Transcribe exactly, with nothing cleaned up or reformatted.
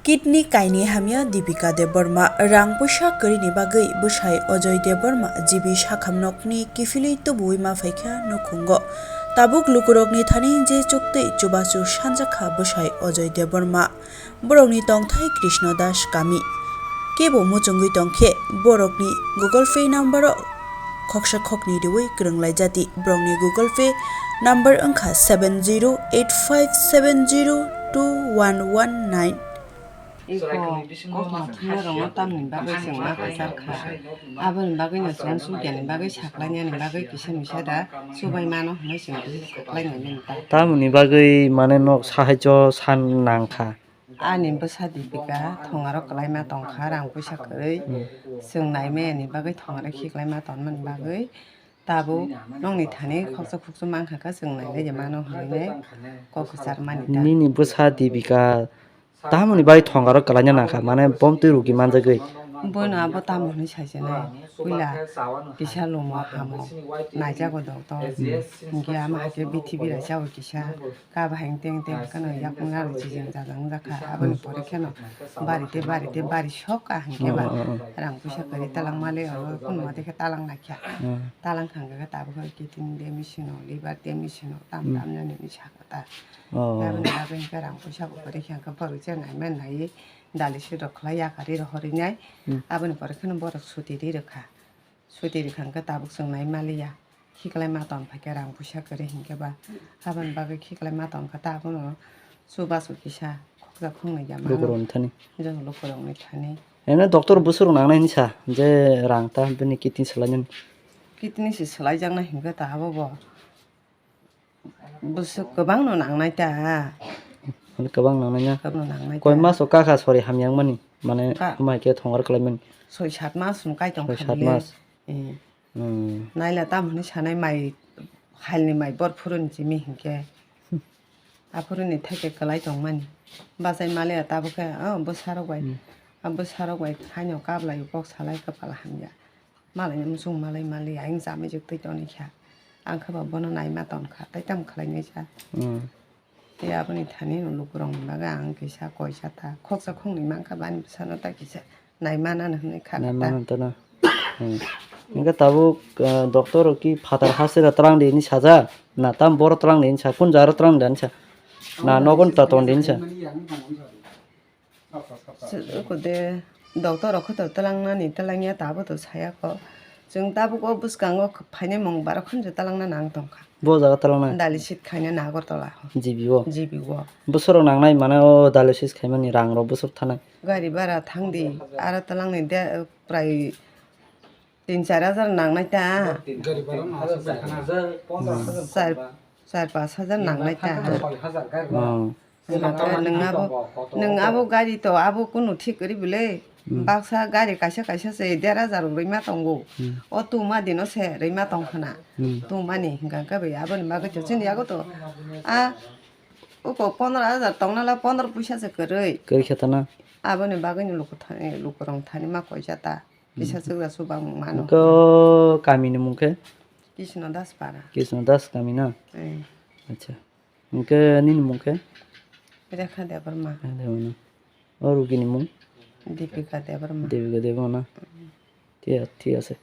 Kidney kainwi hamya Deepika Debbarma, rang puisa kwrwini bagwi bwsai Ajoy Debbarma G B Sakham nokni kiphilwi tubuwi ma phaikha nukhungo. Tabuk lukurokni thani je chuktwi chubachu sanjakha bwsai Ajoy Debbarma. Borokni tongthai Krishna Das kami. Kebo muchungwi tongkhe borokni Google Pay number-o khoksa khokni riwi kwrwng laijadi. Borokni Google Pay number wngkha seven zero eight five seven zero two one one nine. Iko kokma thumnairokno tamni bagwi chwng ma kwchar kha. Aboni bagwino chwng chukyani bagwi saklainani bagwi kisa misa da chubai mano hwnwi chwng kisa saklainai mani ta. Tamoni bagwi mane nok sahaicho san nang kha. Ani bwsa Deepika thongaro kwlaima tongkha, rang puisa kwrwi. Hmm. Chwng naimayani bagwi thongaro khiklaima tonmani bagwi tabuk nokni thani khoksa khuksu mankha khe chwng nailai mano hwnwi kok kwchar mani ta. Nini bwsa Deepika tamoni bagwi thongaro kwlaina nangkha, mane bomtwi rugi manjagwi. Bono abo tamo hwnwi saichonai, puila kisa lumo hamo naijago doctor. Hmm. Hinkhe ama haikhe bithibi raisa o kisa. Ka bahai teng teng kheno yakung nang chijing jajak wngjakha. Aboni pore kheno bari tei bari tei bari sok ka hinkhe ba Oh, oh, oh. rang puisa kwrwi talang mali oro kunma dekhe talang naikha. Hmm. Talang khangkhe tabuk khe kidney damage hino, liver damage hino, tam Hmm. tam nani ni sakha ta. Oh. Aboni bagwi hinkhe rang puisa bo kwrwi khe hinkhe borok je nai man nai dali sudok khlai yakarwi rohorwi nai. Hmm. Aboni pore kheno borok suti ri rwkha. Suti rwkha hwnkhe tabuk chwng nai maliya. Khiklai ma ton phaikhe rang puisa kwrwi hinkhe ba. Aboni bagwi khiklai ma ton kha ta abono chubachu kisa khoksa khoknwi ya mano. Lukurokni thani. Jeng lukurokni thani. Eno doctor bwswk nangnai hinsa je rang ta bini kidney swlainani. Kidney se swlaijaknai hinkhe ta abo bo. Bwswk kwbangno nangnai ta. Hwnwi kwbang nangnai na? Kwbangno nangnai Koi ta. Maso kakha sori hamyang mani? Mane Ka- hamai khe thongar khlai mani? Soi sat mas no kaitor Soi sat kha bile. Mas? Eh. Hmm. Naila tam hwnwi sanai mai, halni mai bor phuruni simi hinkhe. Aphuruni theke kwlai tongmani. Bachai maliya tabukhe, oh, bwsarok bai. Hmm. A bwsarok bai haino kablai kok salai kwpal hamya. Malai ni muchung malai mali ayang chamijwk twi toni kha. Ang khe ba bono naima ton kha, tei tamo khlai nai sa. Hmm. Tei aboni thani lukurok ni bagwi ang kisa koisa ta khoksa khoknwi mankha, bani bwsano ta kisa nai mana hwnwi kha Nai ta. Mana to na. Hmm. Hingke tabuk, ah, doctor rok ki phatar haste da tlang de ni saja, na tam boro tlang de ni sa, kun jaro tlang de ni sa, na nogon ta ton de ni sa. Oko de doctor rok khe to twlangnani twlangya ta abo to saya kho. Chwng tabuk o bwskango phainai mung baro khon je twlangna nang tongkha. Bo jaga twlangnai? Dialysis khaina Agartala o. G B o? G B o. Bwswk rok nangnai mane o dialysis khaimani rang rok bwswk thanai? Gari bhara thangdi, aro twlangni de, prai tin char hajar nangnai ta. Gari bhara no aswk bai khana. Char, char pash hajar nangnai ta. Oh. Nwng abo, nwng abo gari to abo kunu thik kwrwi bwle. Hmm. Baksa gari kaisa kaisa se der hajar rwima tongo. Hmm. O tuma dino se rwima tongkhana. Hmm. Tumani hingka khe bai aboni bagwi to chini yago to. A uko pondro hajar tongnala pondro puisa se kwrwi. Kwrwi khe tana. Aboni bagwi ni luku thani, lukurok thani ma koisa ta. Kisa Hmm. chwgra chubang mano. Ko kami ni mung khe? Krishna Das para. Krishna Das kami na? Eh. Acha. Hingke nini mung khe? Rekha Debbarma. Rekha Debbarma. O rugini mung? Deepika Debbarma. Deepika Debbarma na? Thik, thik ase.